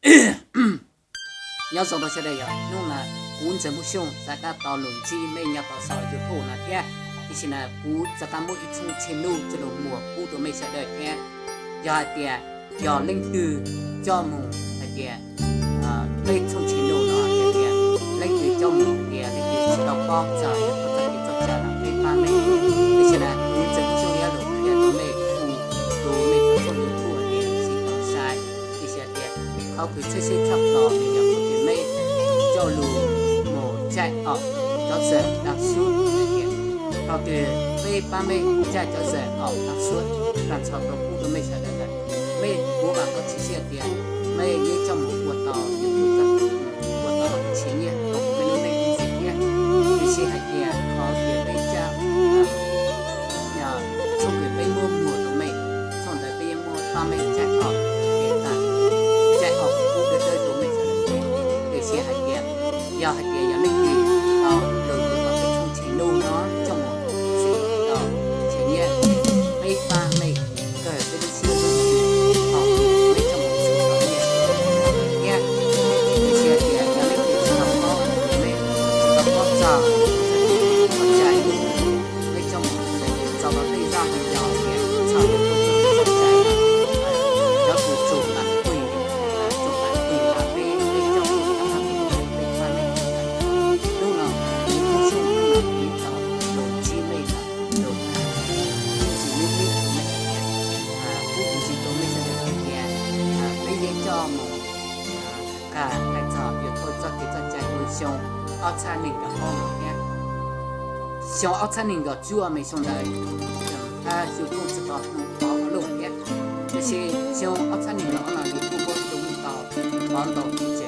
Nyob zoo rau sawv daws, yog hnub no kuv Ntxawg Hmoob Xyooj txav kab tau los ntsib mej nyob rau saum YouTube no thiab. Tiam sis no kuv txav kab muab ib txhooj channel coj los muag pub rau mej sawv daws thiab. Yog hais tias yog leej twg coj mus hais tias peb txhooj channel no hais tias leej twg coj mus hais tias leej twg tsis tau paub txog yog txoj kev txoj cai no peb pab mej. Tiam sis no kuv Ntxawg Hmoob Xyooj yuav los qhia rau mej hu tus mej txhooj YouTube hais tias tsis tau sai. Tiam sis hais tias qhov kws tshwj xeeb tshaj plaws nws yog qhov tias mej coj lus mus caij aum cov zam dab suab hais tias thaum twg peb pab mej caij cov zam aum dab suab tag nrho rau pub rau mej sawv daws lawm, mej kuv vam khov tsis siab tias mej yeej coj mus ua tau YouTube, ua tau tshia nyiaj rau mej lub neej ib txhis thiab. Tiam sis hais tias qhov tias peb caij, txhooj kws peb muab muag rau mej, txhooj ntawd peb yeej muab pab mej caij aum, caij aum pub dawb dawb rau mej sawv daws thiab. Tiam sis hais tias yog hais tias yog leej twg tau los yuav tau peb txhooj channel no coj mus siv tau tshia nyiaj, peb pab mej kawg peb lub siab lub ntsws thaum mej coj mus siv tau nyiaj thiab. Tiam sis hais tias yog leej twg tsis tau paub, mej tsis tau paub txog txoj kev txoj cai, mej coj mus txog rau tej zaj video tias txog rau txoj kev txoj cai, cov kws txug qab pwg, txug qab pwg mas peb, peb coj mus rau peb pab mej. Hnub no kuv Hmoob Xyooj hnub no kuv tau los ntsib mej lawm, los ntxim lub hlwb rau mej hais tias, kuv kuj ntxiv rau mej sawv daws hais tias peb yeej coj mus qha hais txog YouTube txoj kev txoj cai ua xyoo ob txhiab nees nkaum ob no thiab. Xyoo ob txhiab nees nkaum cuaj mas xyoo ntawd YouTube tsis tau mus qhov ua luaj thiab. Tiam sis xyoo ob txhiab nees nkaum ob no YouTube kuj tau qhov ntau ib tse.